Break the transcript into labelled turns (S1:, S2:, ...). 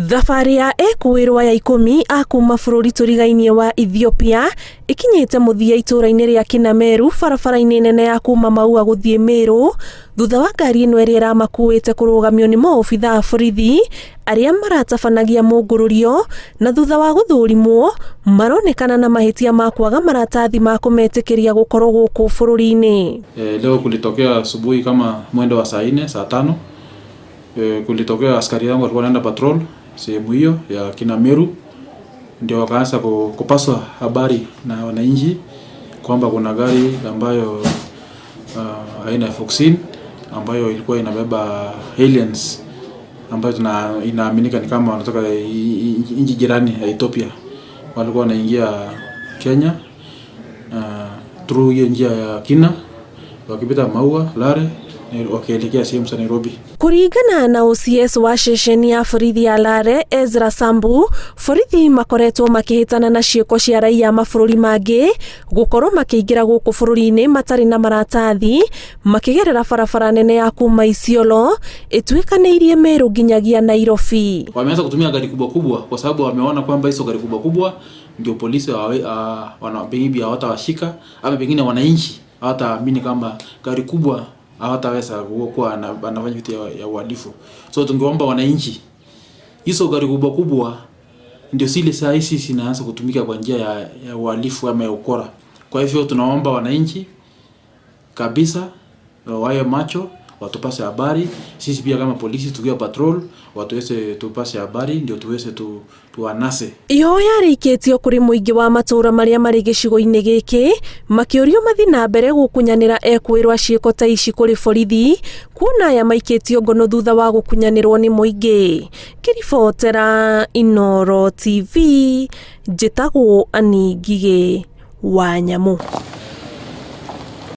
S1: Thabarĩ ya ekũĩrwo aya 10 a kuma bũrũri tũrigainie wa Ethiopia ĩkinyĩte mũthia itũũra-inĩ rĩa Kĩnameru barabara-inĩ nene ya kuma Maua gũthiĩ Meru thutha wa ngari ĩno ĩrĩa ĩramakuĩte kũrũgamio nĩ maobitha a borithi arĩa maratabanagia mũngũrũrio na thutha wa gũthũrimwo maronekana na mahĩtia ma kwaga maratathi ma kũmetĩkĩria gũkorwo gũkũ bũrũri-inĩ.
S2: Leo kulitokea asubuhi kama mwendo wa saa 4, saa 5, kulitokea askari wangu walikuwa wanaenda patrol sehemu hiyo ya Kinameru, ndio wakaanza kupaswa habari na wananchi kwamba kuna gari ambayo aina ya Foxin ambayo ilikuwa inabeba aliens ambayo inaaminika ni kama wanatoka nchi jirani ya Ethiopia, walikuwa wanaingia Kenya through hiyo njia ya Kina wakipita Maua, Lare wakielekea sehemu za Nairobi.
S1: Kuringana na OCS wa ceceni ya borithi ya Lare Ezra Sambu, borithi makoretwo makĩhĩtana na ciĩko cia raia a mabũrũri mangĩ gũkorwo makĩingĩra gũkũ bũrũri-inĩ matarĩ na maratathi makĩgerera barabara nene ya kuma Isiolo ĩtuĩkanĩirie Meru nginyagia Nairobi.
S2: Wameanza kutumia gari kubwa kubwa kwa sababu wameona kwamba hizo gari kubwa kubwa ndio polisi maybe hawatawashika ama pengine wananchi hawataamini kwamba gari kubwa hawataweza kuwa anafanya vitu ya uhalifu. So tungeomba wananchi, hizo gari kubwa kubwa ndio zile saa hizi zinaanza kutumika kwa njia ya uhalifu ama ya ukora. Kwa hivyo tunaomba wananchi kabisa wawe macho, watupase habari. Sisi pia kama polisi tukiwa patrol watuweze tupase habari ndio tuweze tuanase.
S1: Ihoya rĩikĩtio kũrĩ mũingĩ wa matũũra marĩa marĩ gĩcigo-inĩ gĩkĩ makĩũrio mathiĩ na mbere gũkunyanĩra ekwĩrwo ciĩko ta ici kũrĩ borithi kuona aya maikĩtio ngono thutha wa gũkunyanĩrwo nĩ mũingĩ. Ngĩribotera Inooro TV njĩtagwo Annie Ngigĩ wa Nyamũ.